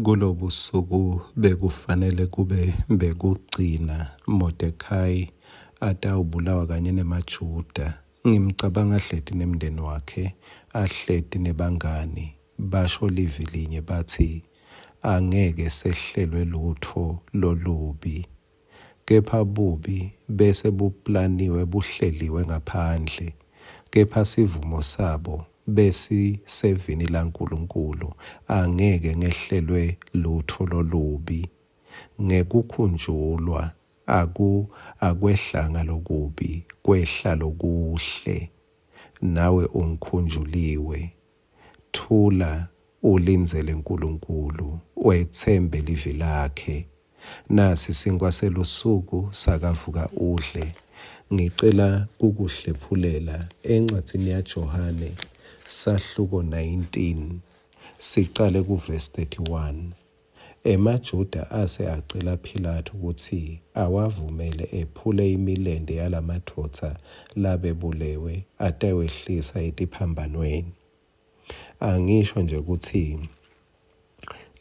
Kulobusuku bekufanele kube bekugcina Modekhayi atawubulawa kanye nemaJuda. Ngimcabanga ahleti nemndeni wakhe, ahleti nebangani, basho livi linye batsi, Angeke sehlelwe lutfo lolubi. Kepha bubi bese buplaniwe buhleliwe ngaphandle, kepha sivumo sabo besisevini laNkulunkulu, Angeke ngehlelwe lutfo lolubi. Ngekukhunjulwa aku akwehlanga lokubi, kwehla lokuhle. Nawe ungikhunjuliwe. Thula ulindzele Nkulunkulu, wetsembe livi lakhe. Nasi sinkhwa selusuku sakavuka udle. Ngicela kukuhlephulela encwadzini yaJohane sahluko 19 sicale kuvesi 31. EmaJuda ase acela Philatu kutsi awavumele ephule imilente yalamadvodza labebulewe atewehlisa etiphambanweni. Angisho nje kutsi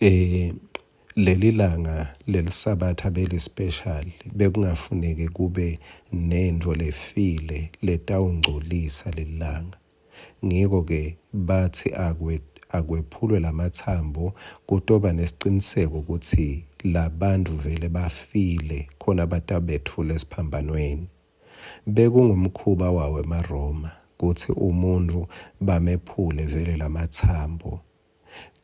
eh leli langa lelisabatha beli special bekungafuneki kube nentfo lefile letawungcolisa lelilanga. Ngiko-ke batsi akwe, akwephulwe lamatsambo kutoba nesiciniseko kutsi labantfu vele bafile khona batabetfula esiphambanweni. Bekungumkhuba wawo emaRoma kutsi umuntfu bamephule vele lamatsambo.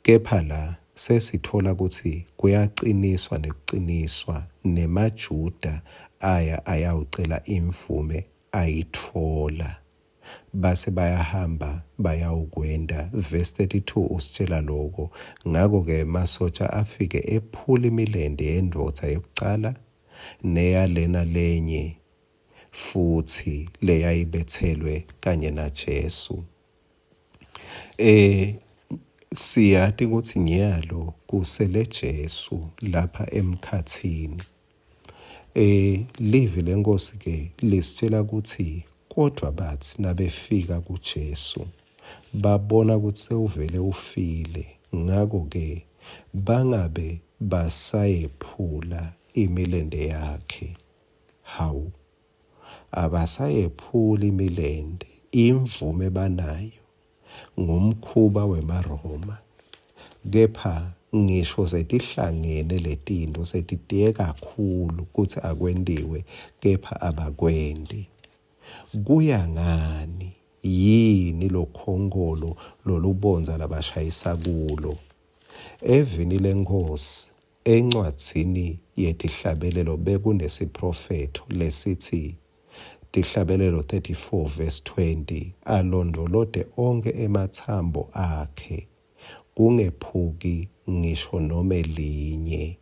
Kepha la sesitfola kutsi kuyaciniswa nekuciniswa nemaJuda aya ayawucela imvume ayitfola. Base bayahamba bayawukwenta. Vesi 32 usitjela loko. Ngako-ke emasotja afike ephula imilente yendvodza yekucala neyalena lenye futsi leyayibetselwe kanye naJesu. Eh siyati kutsi nyalo kusele Jesu lapha emkhatsini. Eh livi leNkhosi ke lisitshela kutsi kodvwa batsi nabefika kuJesu babona kutsi sewuvele ufile ngako ke bangabe basayephula imilente yakhe. Hawu abasayephuli imilente imvume banayo Ngumkhuba wemaRoma. Kepha ngisho setihlangene letintfo setitiye kakhulu kutsi akwentiwe kepha abakwenti. Kuya ngani? Yini lokhonkolo lolubondza labashayisa kulo? Evini leNkhosi, encwadzini yeTihlabelelo bekunesiphrofetho lesitsi Tihlabelelo 34 verse 20 alondvolote onkhe ematsambo akhe, kungephuki ngisho nome linye.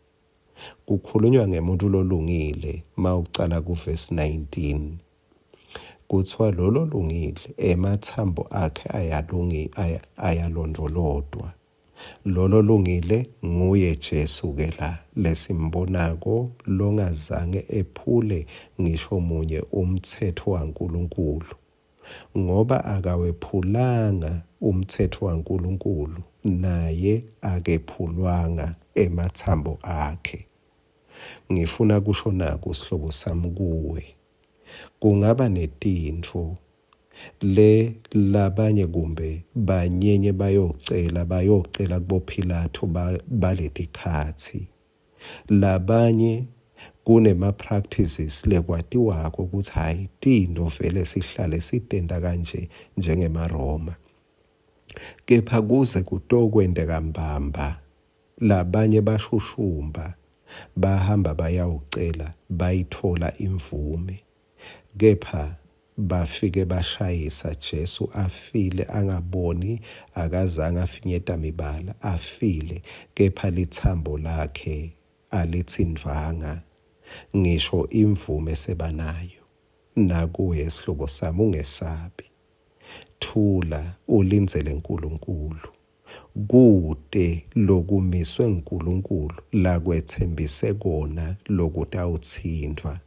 Kukhulunywa ngemuntfu lolungile mawucala kuvesi 19. Kutsiwa lololungile ematsambo akhe ayalungi ayalondvolotwa. Lololungile nguye Jesu ke la lesimbonako longazange ephule ngisho munye umtsetfo waNkulunkulu. Ngoba akawephulanga umtsetfo waNkulunkulu naye akephulwanga ematsambo akhe. Ngifuna kusho naku sihlobo sami kuwe. Kungaba netintfo le labanye kumbe banyenye bayocela bayocela kuboPhilato baletikhatsi. Labanye kunema-practices lekwatiwako kutsi hhayi tintfo vele sihlale sitenta kanje njengemaRoma. Kepha kuze kutokwenteka mbamba Labanye bashushumba bahamba bayawucela bayitfola imvume, kepha bafike bashayisa Jesu afile angaboni akazange afinyeta mibala afile kepha litsambo lakhe alitsintfwanga ngisho imvume sebanayo. Nakuye sihlobo sami ungesabi. Thula ulindzele Nkulunkulu. Kute lokumiswe nguNkulunkulu lakwetsembise kona lokutawutsintfwa.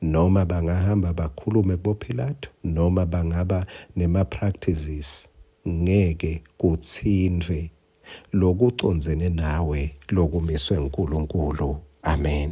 Noma bangahamba bakhulume kuboPhilato noma bangaba nema-practices, ngeke kutsintfwe. lokucondzene nawe lokumiswe nguNkulunkulu. Amen.